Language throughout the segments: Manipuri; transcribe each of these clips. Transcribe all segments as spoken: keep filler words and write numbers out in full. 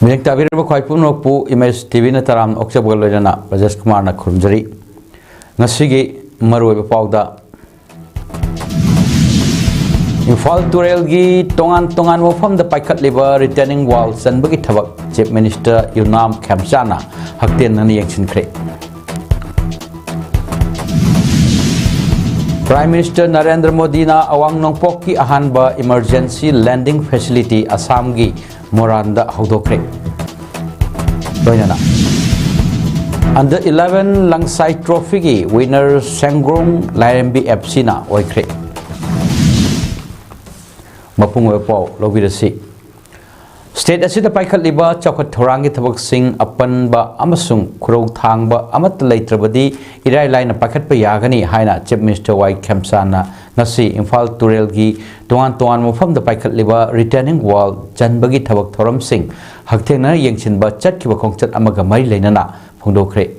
ꯃꯤꯔꯦꯡ ꯇꯥꯕꯤꯔꯤꯕ ꯈ꯭ꯋꯥꯏ ꯄꯨꯝꯅꯃꯛꯄꯨ ꯏꯃꯦꯖ ꯇꯤꯚꯤꯅ ꯇꯔꯥꯝꯅ ꯑꯣꯛꯆꯕꯒ ꯂꯣꯏꯅꯅ ꯕ꯭ꯔꯖꯦꯁ ꯀꯨꯃꯥꯔꯅ ꯈꯨꯔꯨꯝꯖꯔꯤ꯫ ꯉꯁꯤꯒꯤ ꯃꯔꯨꯑꯣꯏꯕ ꯄꯥꯎꯗ, ꯏꯝꯐꯥꯜ ꯇꯨꯔꯦꯜꯒꯤ ꯇꯣꯉꯥꯟ ꯇꯣꯉꯥꯟꯕ ꯃꯐꯝꯗ ꯄꯥꯏꯈꯠꯂꯤꯕ retaining wall ꯆꯟꯕꯒꯤ ꯊꯕꯛ Chief Minister ꯌꯨꯝꯅꯥꯝ ꯈꯦꯝꯆꯥꯅ ꯍꯛꯊꯦꯡꯅꯅ ꯌꯦꯡꯁꯤꯟꯈ꯭ꯔꯦ꯫ Prime Minister ꯅꯔꯦꯟꯗ꯭ꯔ ꯃꯣꯗꯤꯅ ꯑꯋꯥꯡ ꯅꯣꯡꯄꯣꯛꯀꯤ ꯑꯍꯥꯟꯕ emergency landing facility ꯑꯁꯥꯝꯒꯤ ꯃꯣꯔꯥꯟꯗ ꯍꯧꯗꯣꯛꯈ꯭ꯔꯦ꯫ ꯂꯣꯏꯅꯅ Under eleven ꯂꯪꯁꯥꯏ Trophyꯒꯤ winner ꯁꯦꯡꯒ꯭ꯔꯣꯡ ꯂꯥꯏꯔꯦꯝꯕꯤ FCꯅ ꯑꯣꯏꯈ꯭ꯔꯦ꯫ ꯃꯄꯨꯡ ꯑꯣꯏꯕ ꯄꯥꯎ ꯂꯧꯕꯤꯔꯁꯤ꯫ State ꯑꯁꯤꯗ ꯄꯥꯏꯈꯠꯂꯤꯕ ꯆꯥꯎꯈꯠ ꯊꯧꯔꯥꯡꯒꯤ ꯊꯕꯛꯁꯤꯡ ꯑꯄꯟꯕ ꯑꯃꯁꯨꯡ ꯈꯨꯔꯧ ꯊꯥꯡꯕ ꯑꯃꯠꯇ ꯂꯩꯇ꯭ꯔꯕꯗꯤ ꯏꯔꯥꯏ ꯂꯥꯏꯅ ꯄꯥꯏꯈꯠꯄ ꯌꯥꯒꯅꯤ ꯍꯥꯏꯅ Chief Minister ꯋꯥꯏ ꯈꯦꯝꯆꯥꯟꯅ ꯉꯁꯤ ꯏꯝꯐꯥꯜ ꯇꯨꯔꯦꯜꯒꯤ ꯇꯣꯉꯥꯟ ꯇꯣꯉꯥꯟꯕ ꯃꯐꯝꯗ ꯄꯥꯏꯈꯠꯂꯤꯕ retaining wall ꯆꯟꯕꯒꯤ ꯊꯕꯛ ꯊꯧꯔꯝꯁꯤꯡ ꯍꯛꯊꯦꯡꯅꯅ ꯌꯦꯡꯁꯤꯟꯕ ꯆꯠꯈꯤꯕ ꯈꯣꯡꯆꯠ ꯑꯃꯒ ꯃꯔꯤ ꯂꯩꯅꯅ ꯐꯣꯡꯗꯣꯛꯈ꯭ꯔꯦ꯫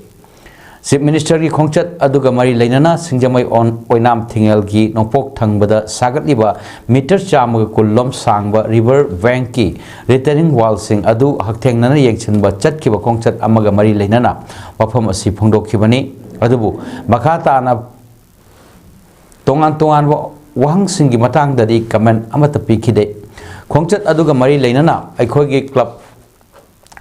Chief Ministerꯒꯤ ꯈꯣꯡꯆꯠ ꯑꯗꯨꯒ ꯃꯔꯤ ꯂꯩꯅꯅ ꯁꯤꯡꯖꯃꯩ ꯑꯣꯟ-, ꯑꯣꯏꯅꯥꯝ ꯊꯤꯡꯉꯦꯜꯒꯤ ꯅꯣꯡꯄꯣꯛ ꯊꯪꯕꯗ ꯁꯥꯒꯠꯂꯤꯕ meter ꯆꯥꯝꯃꯒ ꯀꯨꯟ ꯂꯣꯝ ꯁꯥꯡꯕ river bankꯀꯤ retaining wallꯁꯤꯡ ꯑꯗꯨ ꯍꯛꯊꯦꯡꯅꯅ ꯌꯦꯡꯁꯤꯟꯕ ꯆꯠꯈꯤꯕ ꯈꯣꯡꯆꯠ ꯑꯃꯒ ꯃꯔꯤ ꯂꯩꯅꯅ ꯋꯥꯐꯝ ꯑꯁꯤ ꯐꯣꯡꯗꯣꯛꯈꯤꯕꯅꯤ꯫ ꯑꯗꯨꯕꯨ ꯃꯈꯥ ꯇꯥꯅ ꯇꯣꯉꯥꯟ ꯇꯣꯉꯥꯟꯕ ꯋꯥꯍꯪꯁꯤꯡꯒꯤ ꯃꯇꯥꯡꯗꯗꯤ comment ꯑꯃꯠꯇ ꯄꯤꯈꯤꯗꯦ꯫ ꯈꯣꯡꯆꯠ ꯑꯗꯨꯒ ꯃꯔꯤ ꯂꯩꯅꯅ ꯑꯩꯈꯣꯏꯒꯤ club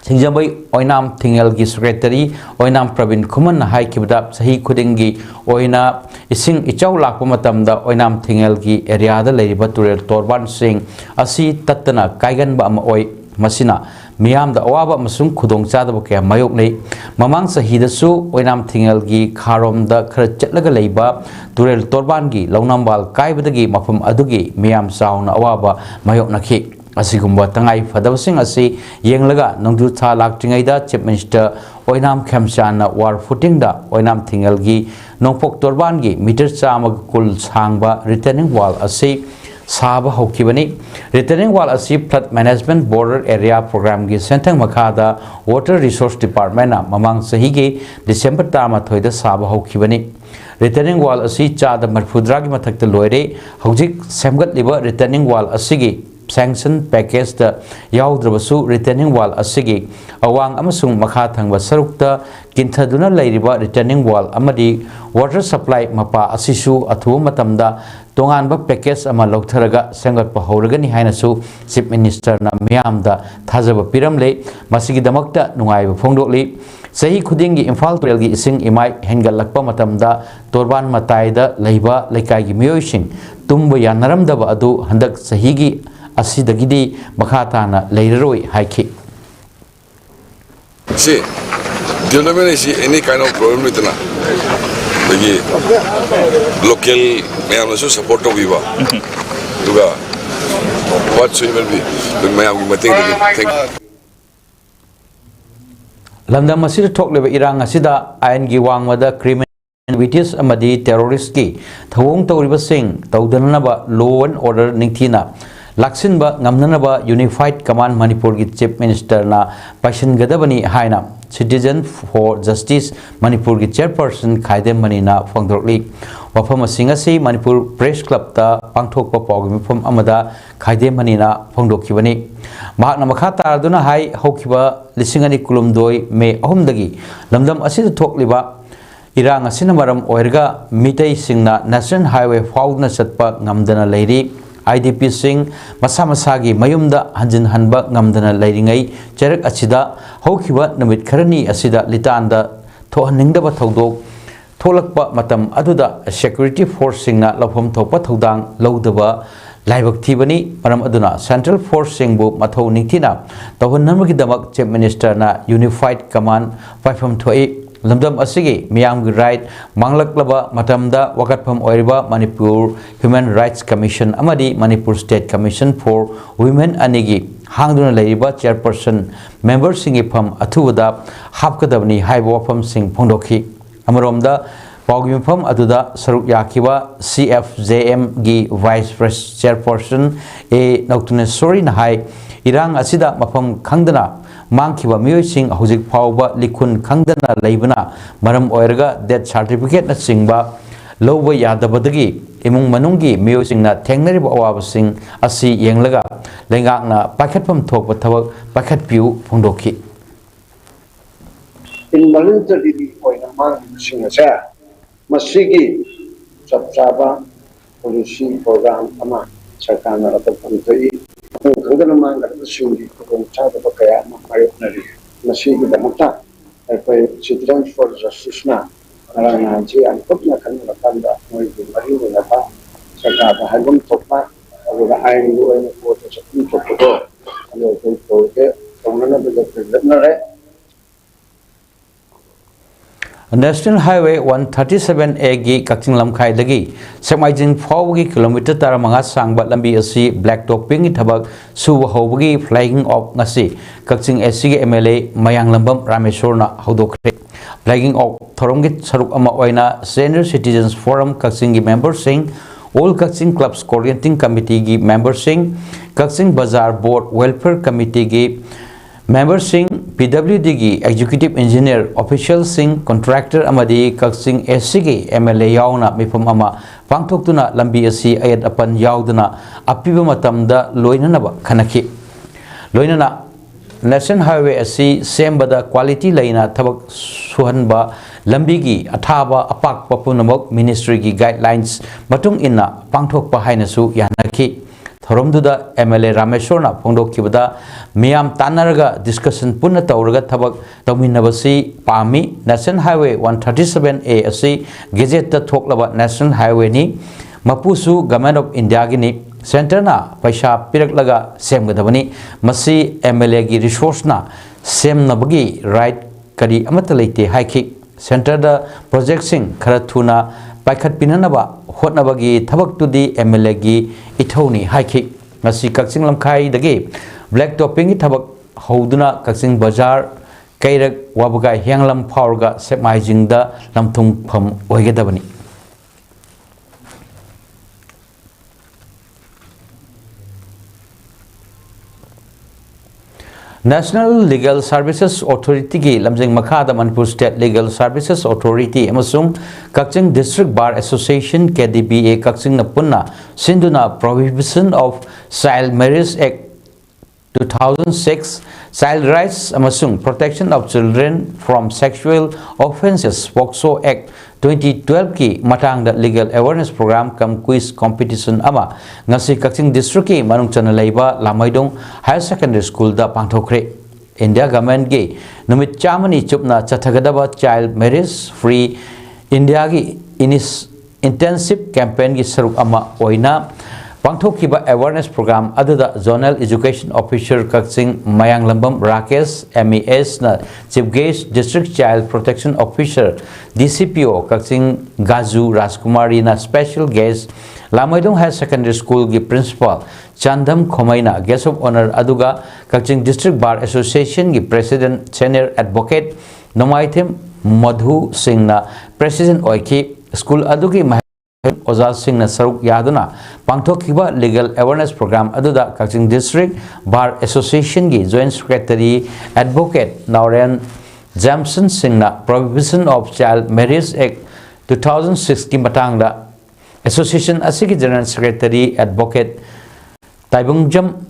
ꯁꯤꯡꯖꯃꯩ ꯑꯣꯏꯅꯥꯝ ꯊꯤꯡꯉꯦꯜꯒꯤ secretary ꯑꯣꯏꯅꯥꯝ ꯄ꯭ꯔꯕꯤꯟ ꯈꯨꯃꯟꯅ ꯍꯥꯏꯈꯤꯕꯗ, ꯆꯍꯤ ꯈꯨꯗꯤꯡꯒꯤ ꯑꯣꯏꯅ ꯏꯁꯤꯡ ꯏꯆꯥꯎ ꯂꯥꯛꯄ ꯃꯇꯝꯗ ꯑꯣꯏꯅꯥꯝ ꯊꯤꯡꯉꯦꯜꯒꯤ areaꯗ ꯂꯩꯔꯤꯕ ꯇꯨꯔꯦꯜ ꯇꯣꯔꯕꯥꯟꯁꯤꯡ ꯑꯁꯤ ꯇꯠꯇꯅ ꯀꯥꯏꯒꯟꯕ ꯑꯃ ꯑꯣꯏ꯫ ꯃꯁꯤꯅ ꯃꯤꯌꯥꯝꯗ ꯑꯋꯥꯕ ꯑꯃꯁꯨꯡ ꯈꯨꯗꯣꯡꯆꯥꯗꯕ ꯀꯌꯥ ꯃꯥꯌꯣꯛꯅꯩ꯫ ꯃꯃꯥꯡ ꯆꯍꯤꯗꯁꯨ ꯑꯣꯏꯅꯥꯝ ꯊꯤꯡꯉꯦꯜꯒꯤ ꯈꯥꯔꯣꯝꯗ ꯈꯔ ꯆꯠꯂꯒ ꯂꯩꯕ ꯇꯨꯔꯦꯜ ꯇꯣꯔꯕꯥꯟꯒꯤ ꯂꯧꯅꯝꯕꯥꯜ ꯀꯥꯏꯕꯗꯒꯤ ꯃꯐꯝ ꯑꯗꯨꯒꯤ ꯃꯤꯌꯥꯝ ꯆꯥꯎꯅ ꯑꯋꯥꯕ ꯃꯥꯌꯣꯛꯅꯈꯤ꯫ ꯑꯁꯤꯒꯨꯝꯕ ꯇꯉꯥꯏ ꯐꯗꯕꯁꯤꯡ ꯑꯁꯤ ꯌꯦꯡꯂꯒ ꯅꯣꯡꯖꯨ ꯊꯥ ꯂꯥꯛꯇ꯭ꯔꯤꯉꯩꯗ Chief Minister ꯑꯣꯏꯅꯥꯝ ꯈꯦꯝꯆꯥꯟꯅ ꯋꯥꯔ footingꯗ ꯑꯣꯏꯅꯥꯝ ꯊꯤꯡꯉꯦꯜꯒꯤ ꯅꯣꯡꯄꯣꯛ ꯇꯣꯔꯕꯥꯟꯒꯤ meter ꯆꯥꯝꯃꯒ ꯀꯨꯟ ꯁꯥꯡꯕ retaining wall ꯑꯁꯤ ꯁꯥꯕ ꯍꯧꯈꯤꯕꯅꯤ꯫ Retaining wall ꯑꯁꯤ Flood Management Border Area Programꯒꯤ ꯁꯦꯟꯊꯪ ꯃꯈꯥꯗ Water Resource Departmentꯅ ꯃꯃꯥꯡ ꯆꯍꯤꯒꯤ December ꯇꯔꯥꯃꯥꯊꯣꯏꯗ ꯁꯥꯕ ꯍꯧꯈꯤꯕꯅꯤ꯫ Retaining wall ꯑꯁꯤ ꯆꯥꯗ ꯃꯔꯤꯐꯨꯇꯔꯥꯒꯤ ꯃꯊꯛꯇ ꯂꯣꯏꯔꯦ꯫ ꯍꯧꯖꯤꯛ ꯁꯦꯝꯒꯠꯂꯤꯕ retaining wall ꯑꯁꯤꯒꯤ sanction package ꯇ ꯌꯥꯎꯗ꯭ꯔꯕꯁꯨ retaining wall ꯑꯁꯤꯒꯤ ꯑꯋꯥꯡ ꯑꯃꯁꯨꯡ ꯃꯈꯥ ꯊꯪꯕ ꯁꯔꯨꯛꯇ ꯀꯤꯟꯊꯗꯨꯅ ꯂꯩꯔꯤꯕ retaining wall ꯑꯃꯗꯤ water supply ꯃꯄꯥ ꯑꯁꯤꯁꯨ ꯑꯊꯨꯕ ꯃꯇꯝꯗ ꯇꯣꯉꯥꯟꯕ package ꯑꯃ ꯂꯧꯊꯔꯒ ꯁꯦꯝꯒꯠꯄ ꯍꯧꯔꯒꯅꯤ ꯍꯥꯏꯅꯁꯨ Chief Minister ꯅ ꯃꯤꯌꯥꯝꯗ ꯊꯥꯖꯕ ꯄꯤꯔꯝꯂꯦ꯫ ꯃꯁꯤꯒꯤꯗꯃꯛꯇ ꯅꯨꯡꯉꯥꯏꯕ ꯐꯣꯡꯗꯣꯛꯂꯤ꯫ ꯆꯍꯤ ꯈꯨꯗꯤꯡꯒꯤ ꯏꯝꯐꯥꯜ ꯇꯨꯔꯦꯜꯒꯤ ꯏꯁꯤꯡ ꯏꯃꯥꯏ ꯍꯦꯟꯒꯠꯂꯛꯄ ꯃꯇꯝꯗ ꯇꯣꯔꯕꯥꯟ ꯃꯇꯥꯏꯗ ꯂꯩꯕ ꯂꯩꯀꯥꯏꯒꯤ ꯃꯤꯑꯣꯏꯁꯤꯡ ꯇꯨꯝꯕ ꯌꯥꯅꯔꯝꯗꯕ ꯑꯗꯨ ꯍꯟꯗꯛ ꯆꯍꯤꯒꯤ ꯑꯁꯤꯗꯒꯤꯗꯤ ꯃꯈꯥ ꯇꯥꯅ ꯂꯩꯔꯔꯣꯏ ꯍꯥꯏꯈꯤ꯫ ꯁꯤ development ꯁꯤ any kind of problem ꯂꯩꯇꯅ, ꯑꯗꯒꯤ local ꯃꯌꯥꯝꯅꯁꯨ support ꯇꯧꯕꯤꯕ, ꯑꯗꯨꯒ what should even be, ꯃꯌꯥꯝꯒꯤ ꯃꯇꯦꯡꯗꯒꯤ꯫ Thank you. ꯂꯝꯗꯝ ꯑꯁꯤꯗ ꯊꯣꯛꯂꯤꯕ ꯏꯔꯥꯡ ꯑꯁꯤꯗ ꯑꯥꯏꯟꯒꯤ ꯋꯥꯡꯃꯗ criminal activities ꯑꯃꯗꯤ terrorist ꯀꯤ ꯊꯧꯑꯣꯡ ꯇꯧꯔꯤꯕꯁꯤꯡ ꯇꯧꯗꯅꯅꯕ law and order ꯅꯤꯡꯊꯤꯅ ꯂꯥꯛꯁꯤꯟꯕ ꯉꯝꯅꯅꯕ Unified Command ꯃꯅꯤꯄꯨꯔꯒꯤ Chief Minister ꯅ ꯄꯥꯏꯁꯤꯟꯒꯗꯕꯅꯤ ꯍꯥꯏꯅ Citizen for Justice ꯃꯅꯤꯄꯨꯔꯒꯤ Chairperson ꯈꯥꯏꯗꯦꯝ ꯃꯅꯤꯅ ꯐꯣꯡꯗꯣꯔꯛꯂꯤ꯫ ꯋꯥꯐꯝ ꯑꯁꯤꯡ ꯑꯁꯤ ꯃꯅꯤꯄꯨꯔ Press Club ꯇ ꯄꯥꯡꯊꯣꯛꯄ ꯄꯥꯎꯒꯤ ꯃꯤꯐꯝ ꯑꯃꯗ ꯈꯥꯏꯗꯦꯝ ꯃꯅꯤꯅ ꯐꯣꯡꯗꯣꯛꯈꯤꯕꯅꯤ꯫ ꯃꯍꯥꯛꯅ ꯃꯈꯥ ꯇꯥꯔꯗꯨꯅ ꯍꯥꯏ, ꯍꯧꯈꯤꯕ ꯂꯤꯁꯤꯡ ꯑꯅꯤ ꯀꯨꯟꯍꯨꯝꯗꯣꯏ ꯃꯦ ꯑꯍꯨꯝꯗꯒꯤ ꯂꯝꯗꯝ ꯑꯁꯤꯗ ꯊꯣꯛꯂꯤꯕ ꯏꯔꯥꯡ ꯑꯁꯤꯅ ꯃꯔꯝ ꯑꯣꯏꯔꯒ ꯃꯤꯇꯩꯁꯤꯡꯅ National Highway ꯐꯥꯎꯗꯨꯅ ꯆꯠꯄ ꯉꯝꯗꯅ ꯂꯩꯔꯤ꯫ IDP ꯁꯤꯡ ꯃꯁꯥ ꯃꯁꯥꯒꯤ ꯃꯌꯨꯝꯗ ꯍꯟꯖꯤꯟ ꯍꯟꯕ ꯉꯝꯗꯅ ꯂꯩꯔꯤꯉꯩ ꯆꯩꯔꯛ ꯑꯁꯤꯗ ꯍꯧꯈꯤꯕ ꯅꯨꯃꯤꯠ ꯈꯔꯅꯤ ꯑꯁꯤꯗ ꯂꯤꯇꯥꯟꯗ ꯊꯣꯛꯍꯟꯅꯤꯡꯗꯕ ꯊꯧꯗꯣꯛ ꯊꯣꯛꯂꯛꯄ ꯃꯇꯝ ꯑꯗꯨꯗ security force ꯁꯤꯡꯅ ꯂꯧꯐꯝ ꯊꯣꯛꯄ ꯊꯧꯗꯥꯡ ꯂꯧꯗꯕ ꯂꯥꯏꯕꯛ ꯊꯤꯕꯅꯤ꯫ ꯃꯔꯝ ꯑꯗꯨꯅ Central Force ꯁꯤꯡꯕꯨ ꯃꯊꯧ ꯅꯤꯡꯊꯤꯅ ꯇꯧꯍꯟꯅꯕꯒꯤꯗꯃꯛ Chief Minister ꯅ Unified Command ꯄꯥꯏꯐꯝ ꯊꯣꯛꯏ꯫ ꯂꯝꯗꯝ ꯑꯁꯤꯒꯤ ꯃꯤꯌꯥꯝꯒꯤ right ꯃꯥꯡꯂꯛꯂꯕ ꯃꯇꯝꯗ ꯋꯥꯀꯠꯐꯝ ꯑꯣꯏꯔꯤꯕ Manipur Human Rights Commission ꯑꯃꯗꯤ Manipur State Commission for Women ꯑꯅꯤꯒꯤ ꯍꯥꯡꯗꯨꯅ ꯂꯩꯔꯤꯕ Chairperson member ꯁꯤꯡꯒꯤ ꯐꯝ ꯑꯊꯨꯕꯗ ꯍꯥꯞꯀꯗꯕꯅꯤ ꯍꯥꯏꯕ ꯋꯥꯐꯝꯁꯤꯡ ꯐꯣꯡꯗꯣꯛꯈꯤ꯫ ꯑꯃꯔꯣꯝꯗ, ꯄꯥꯎꯒꯤ ꯃꯤꯐꯝ ꯑꯗꯨꯗ ꯁꯔꯨꯛ ꯌꯥꯈꯤꯕ CFJM ꯒꯤ Vice Pres-, Chairperson ꯑꯦ ꯅꯧꯇꯨꯅꯦꯁꯣꯔꯤꯅ ꯍꯥꯏ, ꯏꯔꯥꯡ ꯑꯁꯤꯗ ꯃꯐꯝ ꯈꯪꯗꯅ ꯃꯥꯡꯈꯤꯕ ꯃꯤꯑꯣꯏꯁꯤꯡ ꯍꯧꯖꯤꯛ ꯐꯥꯎꯕ ꯂꯤꯈꯨꯟ ꯈꯪꯗꯅ ꯂꯩꯕꯅ ꯃꯔꯝ ꯑꯣꯏꯔꯒ death certificate ꯅꯆꯤꯡꯕ ꯂꯧꯕ ꯌꯥꯗꯕꯗꯒꯤ ꯏꯃꯨꯡ ꯃꯅꯨꯡꯒꯤ ꯃꯤꯑꯣꯏꯁꯤꯡꯅ ꯊꯦꯡꯅꯔꯤꯕ ꯑꯋꯥꯕꯁꯤꯡ ꯑꯁꯤ ꯌꯦꯡꯂꯒ ꯂꯩꯉꯥꯛꯅ ꯄꯥꯏꯈꯠꯐꯝ ꯊꯣꯛꯄ ꯊꯕꯛ ꯄꯥꯏꯈꯠꯄꯤꯌꯨ ꯐꯣꯡꯗꯣꯛꯈꯤ꯫ Involuntarily ꯑꯣꯏꯅ ꯃꯥꯡꯈꯤꯕꯁꯤꯡ ꯑꯁꯦ ꯃꯁꯤꯒꯤ ꯆꯞ ꯆꯥꯕ policy program ꯑꯃ ꯁꯔꯀꯥꯔꯅ ꯂꯧꯈꯠꯐꯝ ꯊꯣꯛꯏ꯫ ꯃꯄꯨꯡ ꯈꯪꯗꯅ ꯃꯥꯡꯒꯗꯕꯁꯤꯡꯒꯤ ꯈꯨꯗꯣꯡꯆꯥꯗꯕ ꯀꯌꯥ ꯑꯃ ꯃꯥꯌꯣꯛꯅꯔꯤ꯫ ꯃꯁꯤꯒꯤꯗꯃꯛꯇ ꯑꯩꯈꯣꯏ Citizens for Justiceꯅ ꯉꯔꯥꯡ ꯅꯍꯥꯟꯁꯤ ꯌꯥꯝ ꯀꯨꯞꯅ ꯈꯟꯅꯔꯀꯥꯟꯗ ꯃꯣꯏꯒꯤ ꯃꯔꯤ ꯂꯩꯅꯕ ꯁꯔꯀꯥꯔꯗ ꯍꯥꯏꯐꯝ ꯊꯣꯛꯄ, ꯑꯗꯨꯒ ꯑꯥꯏꯟꯒꯤ ꯑꯣꯏꯅ ꯀꯣꯔꯠꯇ ꯆꯠꯐꯝ ꯊꯣꯛꯄꯗꯣ ꯑꯗꯨ ꯑꯩꯈꯣꯏ ꯇꯧꯒꯦ, ꯇꯧꯅꯅꯕ ꯂꯦꯞꯇꯤ ꯂꯦꯞꯅꯔꯦ꯫ National Highway one thirty seven Aꯒꯤ ꯀꯛꯆꯤꯡ ꯂꯝꯈꯥꯏꯗꯒꯤ ꯁꯦꯛꯃꯥꯏꯖꯤꯡ ꯐꯥꯎꯕꯒꯤ ꯀꯤꯂꯣꯃꯤꯇꯔ ꯇꯔꯥꯃꯉꯥ ꯁꯥꯡꯕ ꯂꯝꯕꯤ ꯑꯁꯤ black toppingꯒꯤ ꯊꯕꯛ ꯁꯨꯕ ꯍꯧꯕꯒꯤ flagging off ꯉꯁꯤ ꯀꯛꯆꯤꯡ ACꯒꯤ MLA ꯃꯌꯥꯡꯂꯝꯕꯝ ꯔꯥꯃꯦꯁꯣꯔꯅ ꯍꯧꯗꯣꯛꯈ꯭ꯔꯦ꯫ Flagging off ꯊꯧꯔꯝꯒꯤ ꯁꯔꯨꯛ ꯑꯃ ꯑꯣꯏꯅ Senior Citizens Forum ꯀꯛꯆꯤꯡꯒꯤ memberꯁꯤꯡ, All Kakching Clubs Coordinating Committeeꯒꯤ memberꯁꯤꯡ, ꯀꯛꯆꯤꯡ ꯕꯖꯥꯔ Board Welfare Committeeꯒꯤ memberꯁꯤꯡ, PWDꯒꯤ executive engineer, officialꯁꯤꯡ, contractor ꯑꯃꯗꯤ ꯀꯛꯆꯤꯡ ACꯒꯤ MLA ꯌꯥꯎꯅ ꯃꯤꯐꯝ ꯑꯃ ꯄꯥꯡꯊꯣꯛꯇꯨꯅ ꯂꯝꯕꯤ ꯑꯁꯤ ꯑꯌꯦꯠ ꯑꯄꯟ ꯌꯥꯎꯗꯅ ꯑꯄꯤꯕ ꯃꯇꯝꯗ ꯂꯣꯏꯅꯅꯕ ꯈꯟꯅꯈꯤ꯫ ꯂꯣꯏꯅꯅ National Highway ꯑꯁꯤ ꯁꯦꯝꯕꯗ quality ꯂꯩꯅ ꯊꯕꯛ ꯁꯨꯍꯟꯕ, ꯂꯝꯕꯤꯒꯤ ꯑꯊꯥꯕ ꯑꯄꯥꯛꯄ ꯄꯨꯝꯅꯃꯛ ministryꯒꯤ guidelines ꯃꯇꯨꯡ ꯏꯟꯅ ꯄꯥꯡꯊꯣꯛꯄ ꯍꯥꯏꯅꯁꯨ ꯌꯥꯅꯈꯤ꯫ ꯊꯧꯔꯝꯗꯨꯗ MLA ꯔꯥꯃꯦꯁꯣꯔꯅ ꯐꯣꯡꯗꯣꯛꯈꯤꯕꯗ, ꯃꯤꯌꯥꯝ ꯇꯥꯟꯅꯔꯒ discussion ꯄꯨꯟꯅ ꯇꯧꯔꯒ ꯊꯕꯛ ꯇꯧꯃꯤꯟꯅꯕꯁꯤ ꯄꯥꯝꯃꯤ꯫ National Highway one thirty seven A ꯑꯁꯤ gazetteꯇ ꯊꯣꯛꯂꯕ National Highwayꯅꯤ꯫ ꯃꯄꯨꯁꯨ Government of Indiaꯒꯤꯅꯤ꯫ Centreꯅ ꯄꯩꯁꯥ ꯄꯤꯔꯛꯂꯒ ꯁꯦꯝꯒꯗꯕꯅꯤ꯫ ꯃꯁꯤ MLAꯒꯤ resourceꯅ ꯁꯦꯝꯅꯕꯒꯤ right ꯀꯔꯤ ꯑꯃꯠꯇ ꯂꯩꯇꯦ ꯍꯥꯏꯈꯤ꯫ Centreꯗ projectꯁꯤꯡ ꯈꯔ ꯊꯨꯅ ꯄꯥꯏꯈꯠꯄꯤꯅꯅꯕ ꯍꯣꯠꯅꯕꯒꯤ ꯊꯕꯛꯇꯨꯗꯤ MLAꯒꯤ ꯏꯊꯧꯅꯤ ꯍꯥꯏꯈꯤ꯫ ꯉꯁꯤ ꯀꯛꯆꯤꯡ ꯂꯝꯈꯥꯏꯗꯒꯤ black toppingꯒꯤ ꯊꯕꯛ ꯍꯧꯗꯨꯅ ꯀꯛꯆꯤꯡ ꯕꯖꯥꯔ, ꯀꯩꯔꯛ, ꯋꯥꯕꯒꯥꯏ ꯍꯤꯌꯥꯡꯂꯝ ꯐꯥꯎꯔꯒ ꯁꯦꯛꯃꯥꯏꯖꯤꯡꯗ ꯂꯝꯊꯨꯡꯐꯝ ꯑꯣꯏꯒꯗꯕꯅꯤ꯫ National Legal Services Authority ꯒꯤ ꯂꯝꯖꯤꯡ ꯃꯈꯥꯗ Manipur State Legal Services Authority ꯑꯃꯁꯨꯡ Kakching District Bar Association, K D B A, ꯀꯛꯆꯤꯡꯅ ꯄꯨꯟꯅ ꯁꯤꯟꯗꯨꯅ Prohibition of Child Marriage Act two thousand six, Child Rights ꯑꯃꯁꯨꯡ Protection of Children from Sexual Offences, POCSO Act twenty twelve ꯀꯤ ꯃꯇꯥꯡꯗ Legal Awareness Program cum Quiz Competition ꯑꯃ ꯉꯁꯤ ꯀꯛꯆꯤꯡ District ꯀꯤ ꯃꯅꯨꯡ ꯆꯟꯅ ꯂꯩꯕ ꯂꯥꯃꯩꯗꯣꯡ Higher Secondary School ꯗ ꯄꯥꯡꯊꯣꯛꯈ꯭ꯔꯦ꯫ India Government ꯀꯤ ꯅꯨꯃꯤꯠ ꯆꯥꯝꯃꯅꯤ ꯆꯨꯞꯅ ꯆꯠꯊꯒꯗꯕ Child Marriage Free India ꯒꯤ Inis-, Intensive Campaign ꯒꯤ ꯁꯔꯨꯛ ꯑꯃ ꯑꯣꯏꯅ ꯄꯥꯡꯊꯣꯛꯈꯤꯕ Awareness Program ꯑꯗꯨꯗ Zonal Education Officer ꯀꯛꯆꯤꯡ ꯃꯌꯥꯡꯂꯝꯕꯝ ꯔꯥꯀꯦꯁ, M E S ꯅ Chief Guest, District Child Protection Officer, D C P O ꯀꯛꯆꯤꯡ ꯒꯥꯖꯨ ꯔꯥꯖꯀꯨꯃꯥꯔꯤꯅ Special Guest, ꯂꯥꯃꯩꯗꯣꯡ Higher Secondary School ꯒꯤ Principal Chandam ꯈꯣꯃꯩꯅ Guest of Honour, ꯑꯗꯨꯒ ꯀꯛꯆꯤꯡ District Bar Association ꯒꯤ President Senior Advocate ꯅꯣꯡꯃꯥꯏꯊꯦꯝ ꯃꯙꯨ ꯁꯤꯡꯅ President ꯑꯣꯏꯈꯤ꯫ School ꯑꯗꯨꯒꯤ ꯃꯍꯩ ꯑꯣꯖꯥꯁꯤꯡꯅ ꯁꯔꯨꯛ ꯌꯥꯗꯨꯅ ꯄꯥꯡꯊꯣꯛꯈꯤꯕ Legal Awareness Program ꯑꯗꯨꯗ ꯀꯛꯆꯤꯡ District Bar Association ꯒꯤ Joint Secretary Advocate ꯅꯥꯎꯔꯦꯝ ꯖꯦꯝꯁꯟ ꯁꯤꯡꯅ Prohibition of Child Marriage Act two thousand six ꯀꯤ ꯃꯇꯥꯡꯗ Association ꯑꯁꯤꯒꯤ General Secretary Advocate ꯇꯥꯏꯕꯪꯖꯝ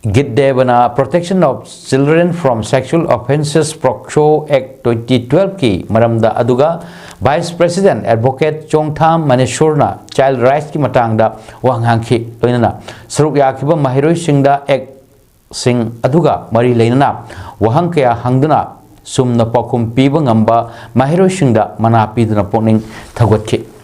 ꯒꯤꯠꯗꯦꯕꯅ Protection of Children from Sexual Offences, POCSO Act twenty twelve ꯀꯤ ꯃꯔꯝꯗ, ꯑꯗꯨꯒ Vice President Advocate ꯆꯣꯡꯊꯥꯝ ꯃꯅꯤꯁꯣꯔꯅ Child Rights ꯀꯤ ꯃꯇꯥꯡꯗ ꯋꯥ ꯉꯥꯡꯈꯤ꯫ ꯂꯣꯏꯅꯅ ꯁꯔꯨꯛ ꯌꯥꯈꯤꯕ ꯃꯍꯩꯔꯣꯏꯁꯤꯡꯗ Act ꯁꯤꯡ ꯑꯗꯨꯒ ꯃꯔꯤ ꯂꯩꯅꯅ ꯋꯥꯍꯪ ꯀꯌꯥ ꯍꯪꯗꯨꯅ ꯆꯨꯝꯅ ꯄꯥꯎꯈꯨꯝ ꯄꯤꯕ ꯉꯝꯕ ꯃꯍꯩꯔꯣꯏꯁꯤꯡꯗ ꯃꯅꯥ ꯄꯤꯗꯨꯅ ꯄꯨꯛꯅꯤꯡ ꯊꯧꯒꯠꯈꯤ꯫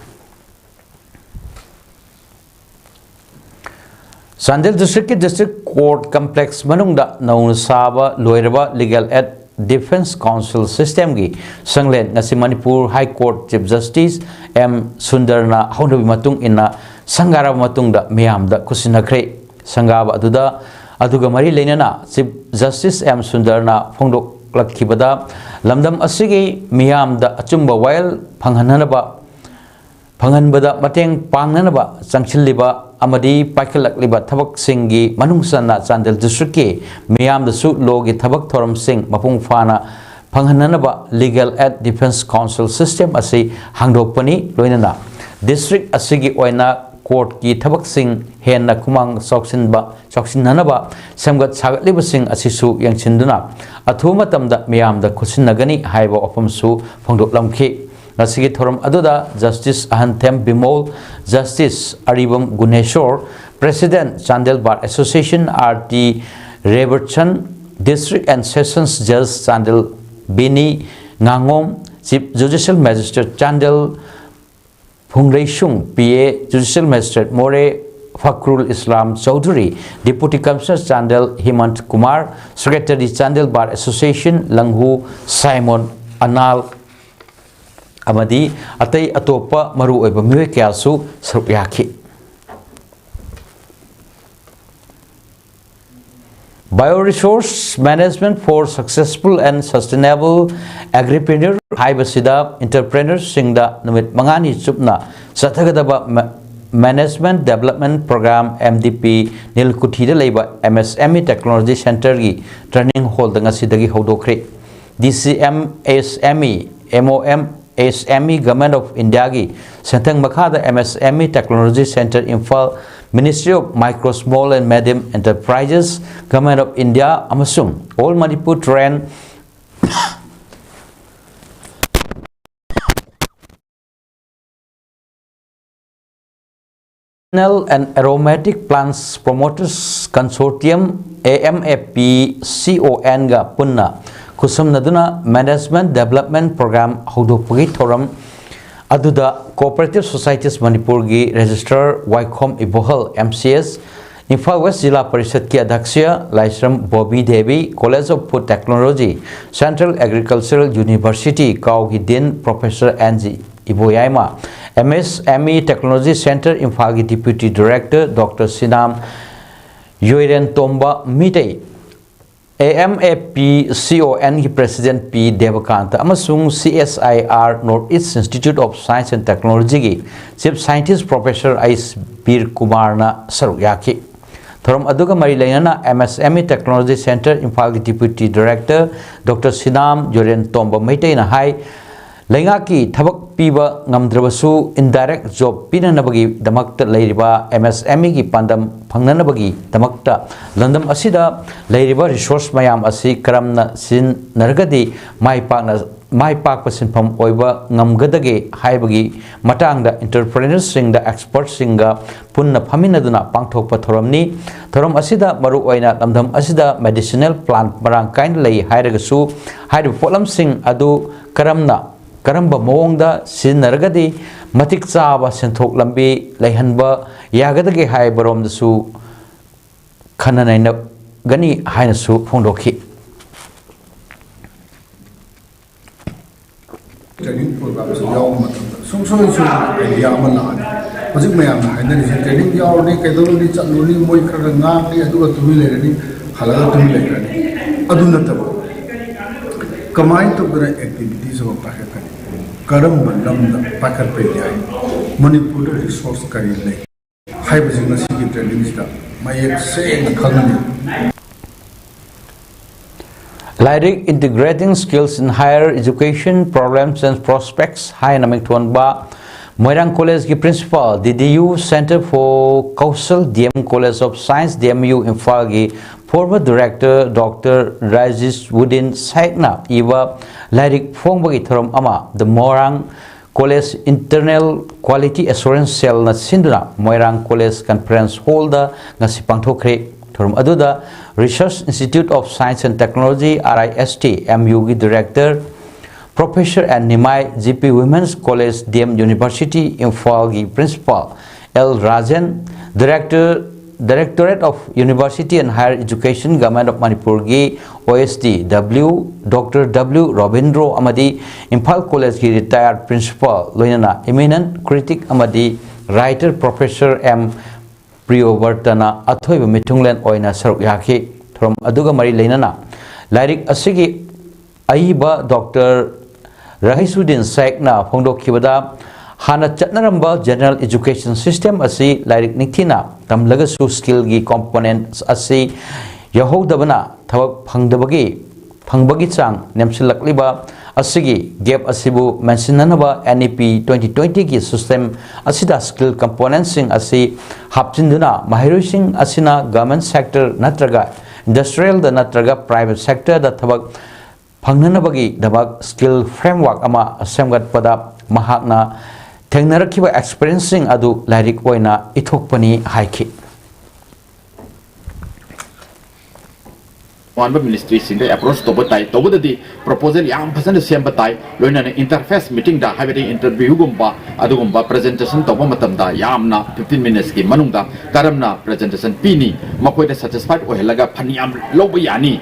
ꯆꯥꯟꯗꯦꯜ District ꯀꯤ District Court Complex ꯃꯅꯨꯡꯗ ꯅꯧꯅ ꯁꯥꯕ ꯂꯣꯏꯔꯕ Legal Aid Defence Counsel System ꯒꯤ ꯁꯪꯂꯦꯟ ꯉꯁꯤ Manipur High Court Chief Justice M ꯁꯨꯟꯗꯔꯅ ꯍꯧꯅꯕꯤ ꯃꯇꯨꯡ ꯏꯟꯅ ꯁꯪꯒꯥꯔꯕ ꯃꯇꯨꯡꯗ ꯃꯤꯌꯥꯝꯗ ꯈꯨꯠꯁꯤꯟꯅꯈ꯭ꯔꯦ꯫ ꯁꯪꯒꯥꯕ ꯑꯗꯨꯗ, ꯑꯗꯨꯒ ꯃꯔꯤ ꯂꯩꯅꯅ Chief Justice M ꯁꯨꯟꯗꯔꯅ ꯐꯣꯡꯗꯣꯛꯂꯛꯈꯤꯕꯗ, ꯂꯝꯗꯝ ꯑꯁꯤꯒꯤ ꯃꯤꯌꯥꯝꯗ ꯑꯆꯨꯝꯕ ꯋꯥꯌꯦꯜ ꯐꯪꯍꯟꯅꯕ, ꯐꯪꯍꯟꯕꯗ ꯃꯇꯦꯡ ꯄꯥꯡꯅꯅꯕ ꯆꯪꯁꯤꯜꯂꯤꯕ ꯑꯃꯗꯤ ꯄꯥꯏꯈꯠꯂꯛꯂꯤꯕ ꯊꯕꯛꯁꯤꯡꯒꯤ ꯃꯅꯨꯡ ꯆꯟꯅ ꯆꯥꯟꯗꯦꯜ ꯗꯤꯁꯇ꯭ꯔꯤꯛꯀꯤ ꯃꯤꯌꯥꯝꯗꯁꯨ ꯂꯣꯒꯤ ꯊꯕꯛ ꯊꯧꯔꯝꯁꯤꯡ ꯃꯄꯨꯡ ꯐꯥꯅ ꯐꯪꯍꯟꯅꯅꯕ Legal Aid Defence Council system ꯑꯁꯤ ꯍꯥꯡꯗꯣꯛꯄꯅꯤ꯫ ꯂꯣꯏꯅꯅ ꯗꯤꯁꯇ꯭ꯔꯤꯛ ꯑꯁꯤꯒꯤ ꯑꯣꯏꯅ ꯀꯣꯔꯠꯀꯤ ꯊꯕꯛꯁꯤꯡ ꯍꯦꯟꯅ ꯈꯨꯃꯥꯡ ꯆꯥꯎꯁꯤꯟꯕ, ꯆꯥꯎꯁꯤꯟꯅꯅꯕ ꯁꯦꯝꯒꯠ ꯁꯥꯒꯠꯂꯤꯕꯁꯤꯡ ꯑꯁꯤꯁꯨ ꯌꯦꯡꯁꯤꯟꯗꯨꯅ ꯑꯊꯨꯕ ꯃꯇꯝꯗ ꯃꯤꯌꯥꯝꯗ ꯈꯨꯠꯁꯤꯟꯅꯒꯅꯤ ꯍꯥꯏꯕ ꯋꯥꯐꯝꯁꯨ ꯐꯣꯡꯗꯣꯛꯂꯝꯈꯤ꯫ ꯉꯁꯤꯒꯤ ꯊꯧꯔꯝ ꯑꯗꯨꯗ Justice ꯑꯍꯟꯊꯦꯝ Bimol, Justice Aribam Guneshor, President Chandel Bar Association R T Rebertson, District and Sessions Judge Chandel ꯕꯤꯅꯤ ꯉꯥꯉꯣꯝ, Chief Judicial Magistrate Chandel ꯐꯨꯡꯔꯩꯁꯨꯡ, P A Judicial Magistrate ꯃꯣꯔꯦ ꯐꯈ꯭ꯔꯨꯜ ꯏꯁꯂꯥꯝ Chaudhuri, Deputy Commissioner Chandel ꯍꯤꯃꯟꯠ Kumar, Secretary Chandel Bar Association ꯂꯪꯍꯨ ꯁꯥꯏꯃꯣꯟ Anal ꯑꯃꯗꯤ ꯑꯇꯩ ꯑꯇꯣꯞꯄ ꯃꯔꯨꯑꯣꯏꯕ ꯃꯤꯑꯣꯏ ꯀꯌꯥꯁꯨ ꯁꯔꯨꯛ ꯌꯥꯈꯤ꯫ Bioresource Management for Successful and Sustainable Agripreneur ꯍꯥꯏꯕꯁꯤꯗ entrepreneurꯁꯤꯡꯗ ꯅꯨꯃꯤꯠ ꯃꯉꯥꯅꯤ ꯆꯨꯞꯅ ꯆꯠꯊꯒꯗꯕ ꯃꯦ-, Management Development Program, M D P, ꯅꯤꯜꯀꯨꯊꯤꯗ ꯂꯩꯕ M S M E Technology Centreꯒꯤ training hallꯗ ꯉꯁꯤꯗꯒꯤ ꯍꯧꯗꯣꯛꯈ꯭ꯔꯦ꯫ D C M S M E, M O M, S M E, Government of Indiaꯒꯤ ꯁꯦꯟꯊꯪ ꯃꯈꯥꯗ M S M E Technology Centre Imphal, Ministry of Micro, Small and Medium Enterprises, Government of India ꯑꯃꯁꯨꯡ All Manipur Train Medicinal and Aromatic Plants Promoters Consortium, A M A P C O N ꯒ ꯄꯨꯟꯅ ꯈꯨꯠꯁꯝꯅꯗꯨꯅ Management Development Program ꯍꯧꯗꯣꯛꯄꯒꯤ ꯊꯧꯔꯝ ꯑꯗꯨꯗ Cooperative Societies ꯃꯅꯤꯄꯨꯔꯒꯤ Registrar Waikhom Ibohal, M C S, Imphal west Zila ꯄꯔꯤꯁꯠꯀꯤ ꯑꯗ꯭ꯌꯛꯁ Laishram Bobi Devi, College of Food Technology, Central Agricultural University, ꯀꯥꯎꯒꯤ Dean Professor N G Iboyaima, M S M E Technology Centre ꯏꯝꯐꯥꯜꯒꯤ Deputy Director Doctor Sinam Yoirentomba Meitei, A M A P C O ꯑꯦꯟꯒꯤ ꯄ꯭ꯔꯦꯁꯤꯗꯦꯟꯠ ꯄꯤ ꯗꯦꯕꯀꯥꯟꯇ ꯑꯃꯁꯨꯡ C S I R North East Institute of Science and Technologyꯒꯤ chief scientist professor H Bir ꯀꯨꯃꯥꯔꯅ ꯁꯔꯨꯛ ꯌꯥꯈꯤ꯫ ꯊꯧꯔꯝ ꯑꯗꯨꯒ ꯃꯔꯤ ꯂꯩꯅꯅ M S M E technology centre ꯏꯝꯐꯥꯜꯒꯤ deputy director doctor Sinam Joren Tomba ꯃꯩꯇꯩꯅ ꯍꯥꯏ, ꯂꯩꯉꯥꯛꯀꯤ ꯊꯕꯛ ꯄꯤꯕ ꯉꯝꯗ꯭ꯔꯕꯁꯨ indirect job ꯄꯤꯅꯅꯕꯒꯤꯗꯃꯛꯇ ꯂꯩꯔꯤꯕ ꯑꯦꯝ ꯑꯦꯁ ꯑꯦꯝ ꯏꯒꯤ ꯄꯥꯟꯗꯝ ꯐꯪꯅꯅꯕꯒꯤꯗꯃꯛꯇ ꯂꯝꯗꯝ ꯑꯁꯤꯗ ꯂꯩꯔꯤꯕ ꯔꯤꯁꯣꯔꯁ ꯃꯌꯥꯝ ꯑꯁꯤ ꯀꯔꯝꯅ ꯁꯤꯖꯤꯟꯅꯔꯒꯗꯤ ꯃꯥꯏ ꯄꯥꯛꯅ, ꯃꯥꯏ ꯄꯥꯛꯄ ꯁꯤꯟꯐꯝ ꯑꯣꯏꯕ ꯉꯝꯒꯗꯒꯦ ꯍꯥꯏꯕꯒꯤ ꯃꯇꯥꯡꯗ ꯑꯦꯟꯇꯔꯄ꯭ꯔꯦꯅꯔꯁꯤꯡꯗ, ꯑꯦꯛꯁꯄꯔꯠꯁꯤꯡꯒ ꯄꯨꯟꯅ ꯐꯝꯃꯤꯟꯅꯗꯨꯅ ꯄꯥꯡꯊꯣꯛꯄ ꯊꯧꯔꯝꯅꯤ꯫ ꯊꯧꯔꯝ ꯑꯁꯤꯗ ꯃꯔꯨꯑꯣꯏꯅ ꯂꯝꯗꯝ ꯑꯁꯤꯗ ꯃꯦꯗꯤꯁꯤꯅꯦꯜ ꯄ꯭ꯂꯥꯟꯠ ꯃꯔꯥꯡ ꯀꯥꯏꯅ ꯂꯩ ꯍꯥꯏꯔꯒꯁꯨ, ꯍꯥꯏꯔꯤꯕ ꯄꯣꯠꯂꯝꯁꯤꯡ ꯑꯗꯨ ꯀꯔꯝꯅ, ꯀꯔꯝꯕ ꯃꯑꯣꯡꯗ ꯁꯤꯖꯤꯟꯅꯔꯒꯗꯤ ꯃꯇꯤꯛ ꯆꯥꯕ ꯁꯦꯟꯊꯣꯛ ꯂꯝꯕꯤ ꯂꯩꯍꯟꯕ ꯌꯥꯒꯗꯒꯦ ꯍꯥꯏꯕꯔꯣꯝꯗꯁꯨ ꯈꯟꯅ ꯅꯩꯅꯒꯅꯤ ꯍꯥꯏꯅꯁꯨ ꯐꯣꯡꯗꯣꯛꯈꯤ꯫ ꯇ꯭ꯔꯦꯅꯤꯡ ꯄ꯭ꯔꯣꯒ꯭ꯔꯥꯝꯁꯤ ꯌꯥꯎꯕ ꯃꯇꯝꯗ ꯁꯨꯡꯁꯣꯏ ꯁꯣꯏꯗꯅ ꯑꯥꯏꯗꯤꯌꯥ ꯑꯃ ꯂꯥꯛꯑꯅꯤ꯫ ꯍꯧꯖꯤꯛ ꯃꯌꯥꯝꯅ ꯍꯥꯏꯅꯔꯤꯁꯦ, ꯇ꯭ꯔꯦꯅꯤꯡ ꯌꯥꯎꯔꯅꯤ, ꯀꯩꯗꯧꯔꯅꯤ, ꯆꯠꯂꯨꯔꯅꯤ, ꯃꯣꯏ ꯈꯔ ꯈꯔ ꯉꯥꯡꯅꯤ, ꯑꯗꯨꯒ ꯇꯨꯃꯤꯟ ꯂꯩꯔꯅꯤ, ꯍꯜꯂꯒ ꯇꯨꯃꯤꯟ ꯂꯩꯈ꯭ꯔꯅꯤ꯫ ꯑꯗꯨ ꯅꯠꯇꯕ, ꯀꯃꯥꯏꯅ ꯇꯧꯗꯅ ꯑꯦꯛꯇꯤꯚꯤꯇꯤꯁ ꯑꯃ ꯄꯥꯏꯈꯠꯀꯅꯤ? ꯀꯔꯝꯕ ꯂꯝꯗ ꯄꯥꯏꯈꯠꯄ ꯌꯥꯏ? ꯃꯅꯤꯄꯨꯔꯗ ꯔꯤꯁꯣꯔꯁ ꯀꯔꯤ ꯂꯩ? ꯍꯥꯏꯕꯁꯤ ꯉꯁꯤꯒꯤ ꯇ꯭ꯔꯦꯅꯤꯡꯁꯤꯗ ꯃꯌꯦꯛ ꯁꯦꯡꯅ ꯈꯪꯍꯟꯅꯤꯡꯏ꯫ ꯂꯥꯏꯔꯤꯛ, Integrating Skills in Higher Education, Problems and Prospects ꯍꯥꯏꯅ ꯃꯤꯡꯊꯣꯟꯕ ꯃꯣꯏꯔꯥꯡ ꯀꯣꯂꯦꯖꯀꯤ principal, D D U Centre for Kaushal, D M College of Science, D M U ꯏꯝꯐꯥꯜꯒꯤ ꯐꯣꯔꯃꯔ ꯗꯥꯏꯔꯦꯛꯇꯔ ꯗꯣꯛꯇꯔ ꯔꯥꯖꯤꯁ ꯋꯨꯗꯤꯟ ꯁꯥꯏꯛꯅ ꯏꯕ ꯂꯥꯏꯔꯤꯛ ꯐꯣꯡꯕꯒꯤ ꯊꯧꯔꯝ ꯑꯃ ꯗ Moirang college internal quality assurance ꯁꯦꯜꯅ ꯁꯤꯟꯗꯨꯅ ꯃꯣꯏꯔꯥꯡ ꯀꯣꯂꯦꯖ ꯀꯟꯐꯔꯦꯟꯁ ꯍꯣꯜꯗ ꯉꯁꯤ ꯄꯥꯡꯊꯣꯛꯈ꯭ꯔꯦ꯫ ꯊꯧꯔꯝ ꯑꯗꯨꯗ Research Institute of Science and Technology, R I S T, M U ꯒꯤ director professor N Nimai, G P Women's College, D M University ꯏꯝꯐꯥꯜꯒꯤ principal L Rajen, director, Directorate of University and Higher Education, Government of ꯃꯅꯤꯄꯨꯔꯒꯤ O S D W, doctor W Robindro ꯑꯃꯗꯤ ꯏꯝꯐꯥꯜ ꯀꯣꯂꯦꯖꯀꯤ ꯔꯤꯇꯥꯌꯔ ꯄ꯭ꯔꯤꯟꯁꯤꯄꯥꯜ, ꯂꯣꯏꯅꯅ eminent critic ꯑꯃꯗꯤ writer ꯄ꯭ꯔꯣꯐꯦꯁꯔ ꯑꯦꯝ ꯄ꯭ꯔꯤꯌꯣꯕꯔꯇꯅ ꯑꯊꯣꯏꯕ ꯃꯤꯊꯨꯡꯂꯦꯟ ꯑꯣꯏꯅ ꯁꯔꯨꯛ ꯌꯥꯈꯤ꯫ ꯊꯧꯔꯝ ꯑꯗꯨꯒ ꯃꯔꯤ ꯂꯩꯅꯅ ꯂꯥꯏꯔꯤꯛ ꯑꯁꯤꯒꯤ ꯑꯏꯕ ꯗꯣꯛꯇꯔ ꯔꯍꯤꯁꯨꯗꯤꯟ ꯁꯦꯈꯅ ꯐꯣꯡꯗꯣꯛꯈꯤꯕꯗ, ꯍꯥꯟꯅ ꯆꯠꯅꯔꯝꯕ general education system ꯑꯁꯤ ꯂꯥꯏꯔꯤꯛ ꯅꯤꯡꯊꯤꯅ ꯇꯝꯂꯒꯁꯨ skillꯒꯤ components ꯑꯁꯤ ꯌꯧꯍꯧꯗꯕꯅ ꯊꯕꯛ ꯐꯪꯗꯕꯒꯤ, ꯐꯪꯕꯒꯤ ꯆꯥꯡ ꯅꯦꯝꯁꯤꯜꯂꯛꯂꯤꯕ ꯑꯁꯤꯒꯤ gap ꯑꯁꯤꯕꯨ ꯃꯦꯟꯁꯤꯟꯅꯅꯕ N E P twenty twentyꯒꯤ system ꯑꯁꯤꯗ skill componentꯁꯤꯡ ꯑꯁꯤ ꯍꯥꯞꯆꯤꯟꯗꯨꯅ ꯃꯍꯩꯔꯣꯏꯁꯤꯡ ꯑꯁꯤꯅ government sector ꯅꯠꯇ꯭ꯔꯒ industrialꯗ ꯅꯠꯇ꯭ꯔꯒ private sectorꯗ ꯊꯕꯛ ꯐꯪꯅꯅꯕꯒꯤꯗꯃꯛ skill framework ꯑꯃ ꯁꯦꯝꯒꯠꯄꯗ ꯃꯍꯥꯛꯅ ꯊꯦꯡꯅꯔꯛꯈꯤꯕ experienceꯁꯤꯡ ꯑꯗꯨ ꯂꯥꯏꯔꯤꯛ ꯑꯣꯏꯅ ꯏꯊꯣꯛꯄꯅꯤ ꯍꯥꯏꯈꯤ꯫ ꯇꯣꯉꯥꯟꯕ ministryꯁꯤꯡꯗ approach ꯇꯧꯕ ꯇꯥꯏ꯫ ꯇꯧꯕꯗꯗꯤ proposal ꯌꯥꯝ ꯐꯖꯅ ꯁꯦꯝꯕ ꯇꯥꯏ꯫ ꯂꯣꯏꯅꯅ interface meetingꯗ, ꯍꯥꯏꯕꯗꯤ interviewꯒꯨꯝꯕ ꯑꯗꯨꯒꯨꯝꯕ presentation ꯇꯧꯕ ꯃꯇꯝꯗ ꯌꯥꯝꯅ fifteen minutesꯀꯤ ꯃꯅꯨꯡꯗ ꯀꯔꯝꯅ presentation ꯄꯤꯅꯤ, ꯃꯈꯣꯏꯗ satisfied ꯑꯣꯏꯍꯜꯂꯒ ꯐꯟ ꯌꯥꯝ ꯂꯧꯕ ꯌꯥꯅꯤ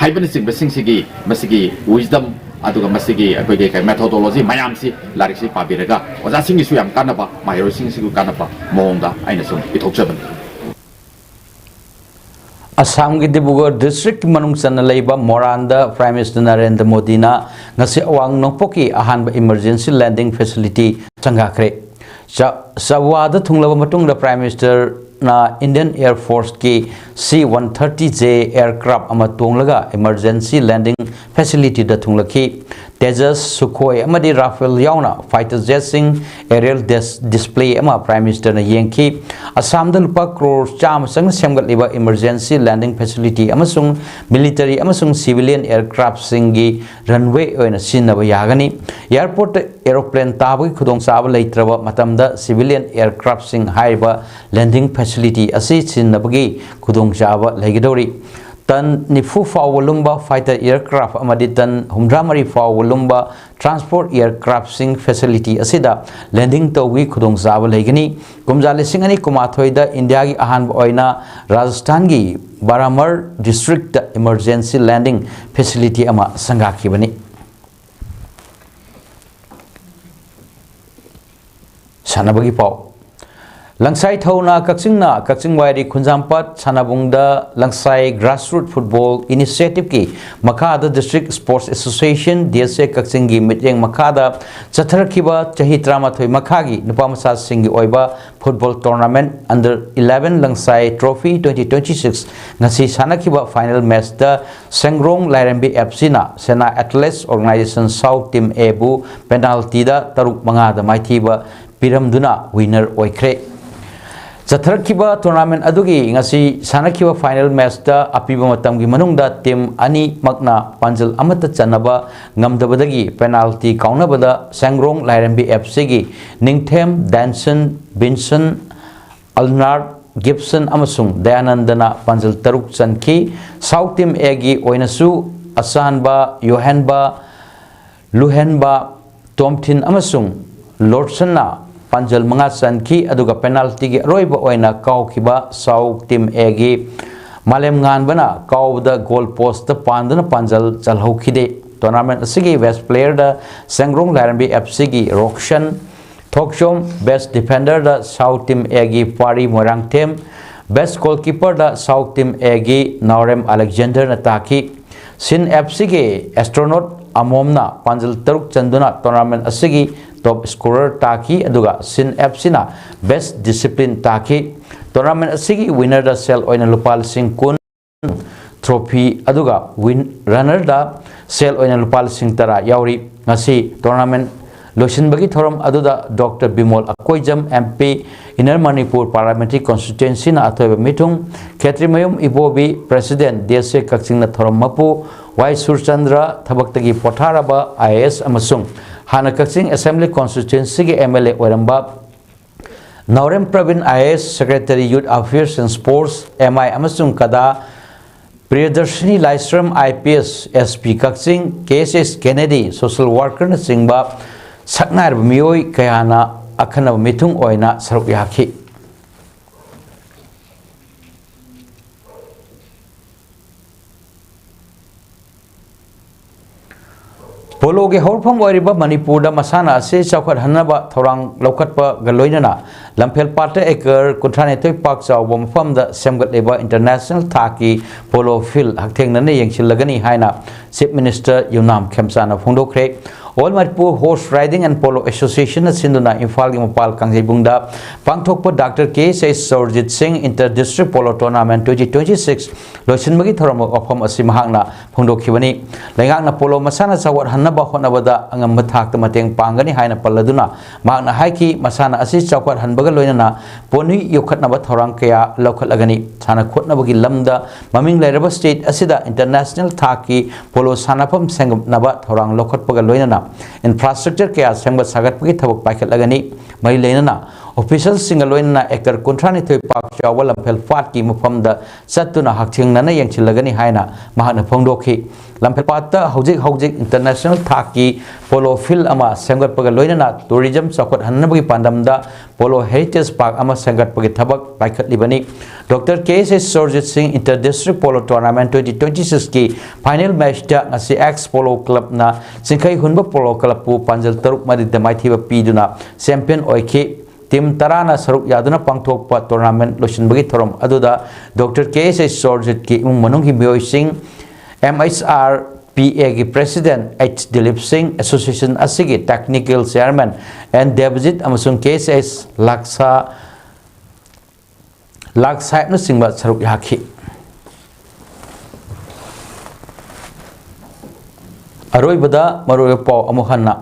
ꯍꯥꯏꯕꯅꯆꯤꯡꯕꯁꯤꯡꯁꯤꯒꯤ ꯃꯁꯤꯒꯤ wisdom ꯑꯗꯨꯒ ꯃꯁꯤꯒꯤ ꯑꯩꯈꯣꯏꯒꯤ ꯀꯩ methodology ꯃꯌꯥꯝꯁꯤ ꯂꯥꯏꯔꯤꯛꯁꯤ ꯄꯥꯕꯤꯔꯒ ꯑꯣꯖꯥꯁꯤꯡꯒꯤꯁꯨ ꯌꯥꯝ ꯀꯥꯟꯅꯕ, ꯃꯍꯩꯔꯣꯏꯁꯤꯡꯁꯤꯁꯨ ꯀꯥꯟꯅꯕ ꯃꯑꯣꯡꯗ ꯑꯩꯅ ꯁꯨꯝ ꯏꯊꯣꯛꯆꯕꯅꯤ꯫ ꯑꯁꯥꯝꯒꯤ ꯗꯤꯕ꯭ꯔꯨꯒꯔ districtꯀꯤ ꯃꯅꯨꯡ ꯆꯟꯅ ꯂꯩꯕ ꯃꯣꯔꯥꯟꯗ Prime Minister ꯅꯔꯦꯟꯗ꯭ꯔ ꯃꯣꯗꯤꯅ ꯉꯁꯤ ꯑꯋꯥꯡ ꯅꯣꯡꯄꯣꯛꯀꯤ ꯑꯍꯥꯟꯕ emergency landing facility ꯁꯪꯒꯥꯈ꯭ꯔꯦ꯫ ꯆ-, ꯆꯥꯕ꯭ꯋꯥꯗ ꯊꯨꯡꯂꯕ ꯃꯇꯨꯡꯗ Prime Ministerꯅ Indian Air Forceꯀꯤ C one thirty J aircraft ꯑꯃ ꯇꯣꯡꯂꯒ emergency landing facilityꯗ ꯊꯨꯡꯂꯛꯈꯤ꯫ Tejas, Sukhoi ꯑꯃꯗꯤ Rafale ꯌꯥꯎꯅ fighter jetꯁꯤꯡ, aerial dis-, display ꯑꯃ Prime Ministerꯅ ꯌꯦꯡꯈꯤ꯫ ꯑꯁꯥꯝꯗ ꯂꯨꯄꯥ ꯀ꯭ꯔꯣꯔ ꯆꯥꯝꯃ ꯆꯪꯅ ꯁꯦꯝꯒꯠꯂꯤꯕ emergency landing facility ꯑꯃꯁꯨꯡ military ꯑꯃꯁꯨꯡ civilian aircraftꯁꯤꯡꯒꯤ runway ꯑꯣꯏꯅ ꯁꯤꯖꯤꯟꯅꯕ ꯌꯥꯒꯅꯤ꯫ Airportꯇ aeroplane ꯇꯥꯕꯒꯤ ꯈꯨꯗꯣꯡꯆꯥꯕ ꯂꯩꯇ꯭ꯔꯕ ꯃꯇꯝꯗ civilian aircraftꯁꯤꯡ ꯍꯥꯏꯔꯤꯕ landing facility ꯑꯁꯤ ꯁꯤꯖꯤꯟꯅꯕꯒꯤ ꯈꯨꯗꯣꯡꯆꯥꯕ ꯂꯩꯒꯗꯧꯔꯤ꯫ ꯇꯟ ꯅꯤꯐꯨ ꯐꯥꯎꯕ ꯂꯨꯝꯕ fighter aircraft ꯑꯃꯗꯤ ꯇꯟ ꯍꯨꯝꯗ꯭ꯔꯥ ꯃꯔꯤ ꯐꯥꯎꯕ ꯂꯨꯝꯕ transport aircraftꯁꯤꯡ facility ꯑꯁꯤꯗ landing ꯇꯧꯕꯒꯤ ꯈꯨꯗꯣꯡꯆꯥꯕ ꯂꯩꯒꯅꯤ꯫ ꯀꯨꯝꯖꯥ ꯂꯤꯁꯤꯡ ꯑꯅꯤ ꯀꯨꯟꯃꯥꯊꯣꯏꯗ ꯏꯟꯗꯤꯌꯥꯒꯤ ꯑꯍꯥꯟꯕ ꯑꯣꯏꯅ ꯔꯥꯖꯁꯊꯥꯟꯒꯤ ꯕꯥꯔꯥꯃꯔ districtꯇ emergency landing facility ꯑꯃ ꯁꯪꯒꯥꯈꯤꯕꯅꯤ꯫ ꯁꯥꯟꯅꯕꯒꯤ ꯄꯥꯎ꯫ ꯂꯪꯁꯥꯏ ꯊꯧꯅ ꯀꯛꯆꯤꯡꯅ ꯀꯛꯆꯤꯡ ꯋꯥꯏꯔꯤ ꯈꯨꯟꯖꯥꯝꯄꯥꯠ ꯁꯥꯟꯅꯕꯨꯡꯗ ꯂꯪꯁꯥꯏ Grassroot Football Initiative ꯀꯤ ꯃꯈꯥꯗ District Sports Association, D S A, ꯀꯛꯆꯤꯡꯒꯤ ꯃꯤꯠꯌꯦꯡ ꯃꯈꯥꯗ ꯆꯠꯊꯔꯛꯈꯤꯕ ꯆꯍꯤ ꯇꯔꯥꯃꯥꯊꯣꯏ ꯃꯈꯥꯒꯤ ꯅꯨꯄꯥ ꯃꯆꯥꯁꯤꯡꯒꯤ ꯑꯣꯏꯕ football tournament Under eleven Langsai Trophy twenty twenty-six ꯉꯁꯤ ꯁꯥꯟꯅꯈꯤꯕ final match ꯇ ꯁꯦꯡꯒ꯭ꯔꯣꯡ ꯂꯥꯏꯔꯦꯝꯕꯤ F C ꯅ ꯁꯦꯅꯥ Athletes Organization South Team A ꯕꯨ penalty ꯗ ꯇꯔꯨꯛ ꯃꯉꯥꯗ ꯃꯥꯏꯊꯤꯕ ꯄꯤꯔꯝꯗꯨꯅ winner ꯑꯣꯏꯈ꯭ꯔꯦ꯫ ꯆꯠꯊꯔꯛꯈꯤꯕ tournament ꯑꯗꯨꯒꯤ ꯉꯁꯤ ꯁꯥꯟꯅꯈꯤꯕ final match ꯇ ꯑꯄꯤꯕ ꯃꯇꯝꯒꯤ ꯃꯅꯨꯡꯗ team ꯑꯅꯤꯃꯛꯅ ꯄꯥꯟꯖꯜ ꯑꯃꯠꯇ ꯆꯟꯅꯕ ꯉꯝꯗꯕꯗꯒꯤ penalty ꯀꯥꯎꯅꯕꯗ ꯁꯦꯡꯒ꯭ꯔꯣꯡ ꯂꯥꯏꯔꯦꯝꯕꯤ F C ꯒꯤ ꯅꯤꯡꯊꯦꯝ, ꯗꯥꯟꯁꯟ, ꯕꯤꯟꯁꯟ, ꯑꯜꯅꯥꯔ, ꯒꯤꯞꯁꯟ ꯑꯃꯁꯨꯡ ꯗꯌꯥꯅꯟꯗꯅ ꯄꯥꯟꯖꯜ ꯇꯔꯨꯛ ꯆꯟꯈꯤ꯫ South Team A ꯒꯤ ꯑꯣꯏꯅꯁꯨ ꯑꯆꯥꯟꯕ, ꯌꯣꯍꯦꯟꯕ, ꯂꯨꯍꯦꯟꯕ, ꯇꯣꯝꯊꯤꯟ ꯑꯃꯁꯨꯡ ꯂꯣꯔꯁꯟꯅ ꯄꯥꯟꯖꯜ ꯃꯉꯥ ꯆꯟꯈꯤ, ꯑꯗꯨꯒ penalty ꯒꯤ ꯑꯔꯣꯏꯕ ꯑꯣꯏꯅ ꯀꯥꯎꯈꯤꯕ South Team A ꯒꯤ ꯃꯥꯂꯦꯝ ꯉꯥꯟꯕꯅ ꯀꯥꯎꯕꯗ goal post ꯇ ꯄꯥꯟꯗꯨꯅ ꯄꯥꯟꯖꯜ ꯆꯜꯍꯧꯈꯤꯗꯦ꯫ Tournament ꯑꯁꯤꯒꯤ best player ꯗ ꯁꯦꯡꯒ꯭ꯔꯣꯡ ꯂꯥꯏꯔꯦꯝꯕꯤ F C ꯒꯤ ꯔꯣꯛꯁꯟ ꯊꯣꯛꯆꯣꯝ, best defender the South Team A ꯒꯤ ꯄꯥꯔꯤ Moirangthem, best goalkeeper the South Team A ꯒꯤ ꯅꯥꯎꯔꯦꯝ ꯑꯂꯦꯛꯖꯦꯟꯗꯔꯅ ꯇꯥꯈꯤ꯫ ꯁꯤꯟ F C ꯒꯤ astronaut ꯑꯃꯣꯝꯅ ꯄꯥꯟꯖꯜ ꯇꯔꯨꯛ ꯆꯟꯗꯨꯅ tournament ꯑꯁꯤꯒꯤ top scorer ꯇꯥꯈꯤ, ꯑꯗꯨꯒ ꯁꯤꯟ F C ꯅ best discipline ꯇꯥꯈꯤ꯫ Tournament ꯑꯁꯤꯒꯤ winner ꯗ ꯁꯦꯜ ꯑꯣꯏꯅ ꯂꯨꯄꯥ ꯂꯤꯁꯤꯡ ꯀꯨꯟ trophy, ꯑꯗꯨꯒ win-, runner ꯗ ꯁꯦꯜ ꯑꯣꯏꯅ ꯂꯨꯄꯥ ꯂꯤꯁꯤꯡ ꯇꯔꯥ ꯌꯥꯎꯔꯤ꯫ ꯉꯁꯤ tournament ꯂꯣꯏꯁꯤꯟꯕꯒꯤ ꯊꯧꯔꯝ ꯑꯗꯨꯗ Doctor Bimol Akoijam, M P, Inner Manipur Parliamentary Constituency ꯅ ꯑꯊꯣꯏꯕ ꯃꯤꯊꯨꯡ, ꯈꯦꯇ꯭ꯔꯤꯃꯌꯨꯝ ꯏꯕꯣꯕꯤ, President, D S A ꯀꯛꯆꯤꯡꯅ ꯊꯧꯔꯝ ꯃꯄꯨ ꯋꯥꯏ ꯁꯨꯔꯆꯟꯗ꯭ꯔ, ꯊꯕꯛꯇꯒꯤ ꯄꯣꯊꯥꯔꯕ I A S ꯑꯃꯁꯨꯡ ꯍꯥꯟꯅ ꯀꯛꯆꯤꯡ Assembly Constituency ꯒꯤ M L A ꯑꯣꯏꯔꯝꯕ ꯅꯥꯎꯔꯦꯝ Praveen, I A S, Secretary, Youth Affairs and Sports, M I, ꯑꯃꯁꯨꯡ ꯀꯗꯥ ꯄ꯭ꯔꯤꯌꯗꯔꯁꯤꯅꯤ ꯂꯥꯏꯁ꯭ꯔꯝ, I P S, S P Kakching, K S S Kennedy, social worker ꯅꯆꯤꯡꯕ ꯁꯛꯅꯥꯏꯔꯕ ꯃꯤꯑꯣꯏ ꯀꯌꯥꯅ ꯑꯈꯟꯅꯕ ꯃꯤꯊꯨꯡ ꯑꯣꯏꯅ ꯁꯔꯨꯛ ꯌꯥꯈꯤ꯫ ꯄꯣꯂꯣꯒꯤ ꯍꯧꯔꯛꯐꯝ ꯑꯣꯏꯔꯤꯕ ꯃꯅꯤꯄꯨꯔꯗ ꯃꯁꯥꯟꯅ ꯑꯁꯤ ꯆꯥꯎꯈꯠꯍꯟꯅꯕ ꯊꯧꯔꯥꯡ ꯂꯧꯈꯠꯄꯒ ꯂꯣꯏꯅꯅ ꯂꯝꯐꯦꯜ ꯄꯥꯠꯇ ꯑꯦꯀꯔ ꯀꯨꯟꯊ꯭ꯔꯥ ꯅꯤꯊꯣꯏ ꯄꯥꯛ ꯆꯥꯎꯕ ꯃꯐꯝꯗ ꯁꯦꯝꯒꯠꯂꯤꯕ ꯏꯟꯇꯔꯅꯦꯁꯅꯦꯜ ꯊꯥꯛꯀꯤ ꯄꯣꯂꯣ ꯐꯤꯜꯗ ꯍꯛꯊꯦꯡꯅꯅ ꯌꯦꯡꯁꯤꯜꯂꯒꯅꯤ ꯍꯥꯏꯅ ꯆꯤꯐ ꯃꯤꯅꯤꯁꯇꯔ ꯌꯨꯝꯅꯥꯝ ꯈꯦꯝꯆꯥꯅ ꯐꯣꯡꯗꯣꯛꯈ꯭ꯔꯦ꯫ All Manipur horse riding and polo ꯑꯦꯁꯣꯁꯤꯌꯦꯁꯟꯅ ꯁꯤꯟꯗꯨꯅ ꯏꯝꯐꯥꯜꯒꯤ ꯃꯄꯥꯜ ꯀꯥꯡꯖꯩꯕꯨꯡꯗ ꯄꯥꯡꯊꯣꯛꯄ ꯗꯥꯛꯇꯔ ꯀꯦ ꯑꯦꯁ S Surjit Singh inter district polo tournament twenty twenty six ꯂꯣꯏꯁꯤꯟꯕꯒꯤ ꯊꯧꯔꯝ ꯋꯥꯐꯝ ꯑꯁꯤ ꯃꯍꯥꯛꯅ ꯐꯣꯡꯗꯣꯛꯈꯤꯕꯅꯤ꯫ ꯂꯩꯉꯥꯛꯅ ꯄꯣꯂꯣ ꯃꯁꯥꯟꯅ ꯆꯥꯎꯈꯠꯍꯟꯅꯕ ꯍꯣꯠꯅꯕꯗ ꯑꯉꯝꯕ ꯊꯥꯛꯇ ꯃꯇꯦꯡ ꯄꯥꯡꯒꯅꯤ ꯍꯥꯏꯅ ꯄꯜꯂꯗꯨꯅ ꯃꯍꯥꯛꯅ ꯍꯥꯏꯈꯤ, ꯃꯁꯥꯟꯅ ꯑꯁꯤ ꯆꯥꯎꯈꯠꯍꯟꯕꯒ ꯂꯣꯏꯅꯅ ꯄꯣꯠꯅꯨꯏ ꯌꯣꯛꯈꯠꯅꯕ ꯊꯧꯔꯥꯡ ꯀꯌꯥ ꯂꯧꯈꯠꯂꯒꯅꯤ꯫ ꯁꯥꯟꯅ ꯈꯣꯠꯅꯕꯒꯤ ꯂꯝꯗ ꯃꯃꯤꯡ ꯂꯩꯔꯕ ꯁ꯭ꯇꯦꯠ ꯑꯁꯤꯗ ꯏꯟꯇꯔꯅꯦꯁꯅꯦꯜ ꯊꯥꯛꯀꯤ ꯄꯣꯂꯣ ꯁꯥꯟꯅꯐꯝ ꯁꯦꯝꯒꯠꯅꯕ ꯊꯧꯔꯥꯡ ꯂꯧꯈꯠꯄꯒ ꯂꯣꯏꯅꯅ ꯏꯟꯐ꯭ꯔꯥꯁ꯭ꯇ꯭ꯔꯛꯆꯔ ꯀꯌꯥ ꯁꯦꯝꯒꯠ ꯁꯥꯒꯠꯄꯒꯤ ꯊꯕꯛ ꯄꯥꯏꯈꯠꯂꯒꯅꯤ꯫ ꯃꯔꯤ ꯂꯩꯅꯅ ꯑꯣꯐꯤꯁꯤꯌꯦꯜꯁꯤꯡꯒ ꯂꯣꯏꯅꯅ ꯑꯦꯀꯔ ꯀꯨꯟꯊ꯭ꯔꯥ ꯅꯤꯊꯣꯏ ꯄꯥꯛ ꯆꯥꯎꯕ ꯂꯝꯐꯦꯜ ꯄꯥꯠꯀꯤ ꯃꯐꯝꯗ ꯆꯠꯇꯨꯅ ꯍꯛꯊꯦꯡꯅꯅ ꯌꯦꯡꯁꯤꯜꯂꯒꯅꯤ ꯍꯥꯏꯅ ꯃꯍꯥꯛꯅ ꯐꯣꯡꯗꯣꯛꯈꯤ꯫ ꯂꯝꯐꯦꯜꯄꯥꯠꯇ ꯍꯧꯖꯤꯛ ꯍꯧꯖꯤꯛ ꯏꯟꯇꯔꯅꯦꯁꯅꯦꯜ ꯊꯥꯛꯀꯤ ꯄꯣꯂꯣ ꯐꯤꯜꯗ ꯑꯃ ꯁꯦꯝꯒꯠꯄꯒ ꯂꯣꯏꯅꯅ ꯇꯨꯔꯤꯖꯝ ꯆꯥꯎꯈꯠꯍꯟꯅꯕꯒꯤ ꯄꯥꯟꯗꯝꯗ ꯄꯣꯂꯣ ꯍꯦꯔꯤꯇꯦꯖ ꯄꯥꯔꯛ ꯑꯃ ꯁꯦꯝꯒꯠꯄꯒꯤ ꯊꯕꯛ ꯄꯥꯏꯈꯠꯂꯤꯕꯅꯤ꯫ ꯗꯣꯛꯇꯔ ꯀꯦ ꯑꯦꯁ S Surjit Singh inter district polo tournament twenty twenty ꯁꯤꯛꯁꯀꯤ ꯐꯥꯏꯅꯦꯜ ꯃꯦꯆꯇ ꯉꯁꯤ ꯑꯦꯛꯁ ꯄꯣꯂꯣ ꯀ꯭ꯂꯕꯅ ꯆꯤꯡꯈꯩ ꯍꯨꯟꯕ ꯄꯣꯂꯣ ꯀ꯭ꯂꯕꯄꯨ ꯄꯥꯟꯖꯜ ꯇꯔꯨꯛ ꯃꯔꯤꯗ ꯃꯥꯏꯊꯤꯕ ꯄꯤꯗꯨꯅ ꯆꯦꯝꯄꯤꯌꯟ ꯑꯣꯏꯈꯤ꯫ ꯇꯤꯝ ꯇꯔꯥꯅ ꯁꯔꯨꯛ ꯌꯥꯗꯨꯅ ꯄꯥꯡꯊꯣꯛꯄ ꯇꯣꯔꯅꯥꯃꯦꯟ ꯂꯣꯏꯁꯤꯟꯕꯒꯤ ꯊꯧꯔꯝ ꯑꯗꯨꯗ ꯗꯣꯛꯇꯔ ꯀꯦ ꯑꯦꯁ ꯑꯩꯆ ꯁꯣꯔꯖꯤꯠꯀꯤ ꯏꯃꯨꯡ ꯃꯅꯨꯡꯒꯤ ꯃꯤꯑꯣꯏꯁꯤꯡ, ꯑꯦꯝ ꯑꯩꯆ ꯑꯥꯔ ꯄꯤ ꯑꯦꯒꯤ ꯄ꯭ꯔꯦꯁꯤꯗꯦꯟꯠ ꯑꯩꯆ ꯗꯤꯂꯤꯞ ꯁꯤꯡ, ꯑꯦꯁꯣꯁꯤꯌꯦꯁꯟ ꯑꯁꯤꯒꯤ ꯇꯦꯛꯅꯤꯀꯦꯜ ꯆꯦꯌꯔꯃꯦꯟ ꯑꯦꯟ ꯗꯦꯕꯖꯤꯠ ꯑꯃꯁꯨꯡ ꯀꯦ ꯑꯦꯁ ꯑꯩꯆ ꯂꯥꯛꯁꯥ, ꯂꯥꯛ ꯁꯥꯍꯦꯕꯅꯆꯤꯡꯕ ꯁꯔꯨꯛ ꯌꯥꯈꯤ꯫ ꯑꯔꯣꯏꯕꯗ ꯃꯔꯨꯑꯣꯏꯕ ꯄꯥꯎ ꯑꯃꯨꯛ ꯍꯟꯅ꯫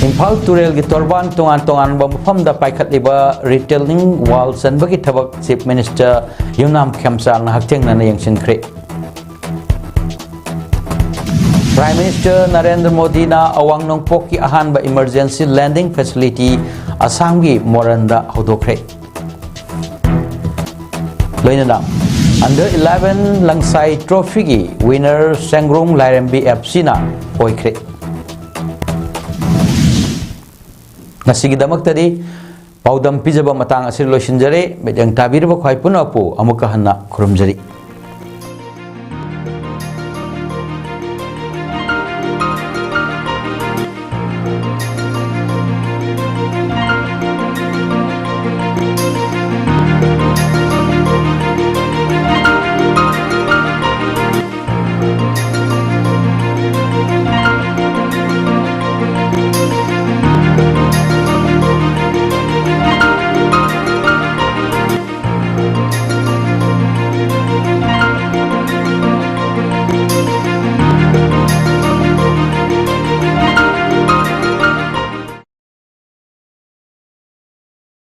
ꯏꯝꯐꯥꯜ ꯇꯨꯔꯦꯜꯒꯤ ꯇꯣꯔꯕꯥꯟ ꯇꯣꯉꯥꯟ ꯇꯣꯉꯥꯟꯕ ꯃꯐꯝꯗ ꯄꯥꯏꯈꯠꯂꯤꯕ ꯔꯤꯇꯦꯅꯤꯡ ꯋꯥꯜ ꯆꯟꯕꯒꯤ ꯊꯕꯛ ꯆꯤꯐ ꯃꯤꯅꯤꯁꯇꯔ ꯌꯨꯝꯅꯥꯝ ꯈꯦꯝꯆꯥꯟꯅ ꯍꯛꯊꯦꯡꯅꯅ ꯌꯦꯡꯁꯤꯟꯈ꯭ꯔꯦ꯫ ꯄ꯭ꯔꯥꯏꯝ ꯃꯤꯅꯤꯁꯇꯔ ꯅꯔꯦꯟꯗ꯭ꯔ ꯃꯣꯗꯤꯅ ꯑꯋꯥꯡ ꯅꯣꯡꯄꯣꯛꯀꯤ ꯑꯍꯥꯟꯕ ꯏꯃꯔꯖꯦꯟꯁꯤ ꯂꯦꯟꯗꯤꯡ ꯐꯦꯁꯤꯂꯤꯇꯤ ꯑꯁꯥꯝꯒꯤ ꯃꯣꯔꯟꯗ ꯍꯧꯗꯣꯛꯈ꯭ꯔꯦ꯫ ꯂꯣꯏꯅꯅ ꯑꯟꯗꯔ ꯏꯂꯦꯚꯦꯟ ꯂꯪꯁꯥꯏ ꯇ꯭ꯔꯣꯐꯤꯒꯤ ꯋꯤꯅꯔ ꯁꯦꯡꯒ꯭ꯔꯣꯡ ꯂꯥꯏꯔꯦꯝꯕꯤ ꯑꯦꯐ ꯁꯤꯅ ꯑꯣꯏꯈ꯭ꯔꯦ꯫ ꯉꯁꯤꯒꯤꯗꯃꯛꯇꯗꯤ ꯄꯥꯎꯗꯝ ꯄꯤꯖꯕ ꯃꯇꯥꯡ ꯑꯁꯤꯗ ꯂꯣꯏꯁꯤꯟꯖꯔꯦ꯫ ꯃꯤꯠꯌꯦꯡ ꯇꯥꯕꯤꯔꯤꯕ ꯈ꯭ꯋꯥꯏ ꯄꯨꯝꯅꯃꯛꯄꯨ ꯑꯃꯨꯛꯀ ꯍꯟꯅ ꯈꯨꯔꯨꯝꯖꯔꯤ꯫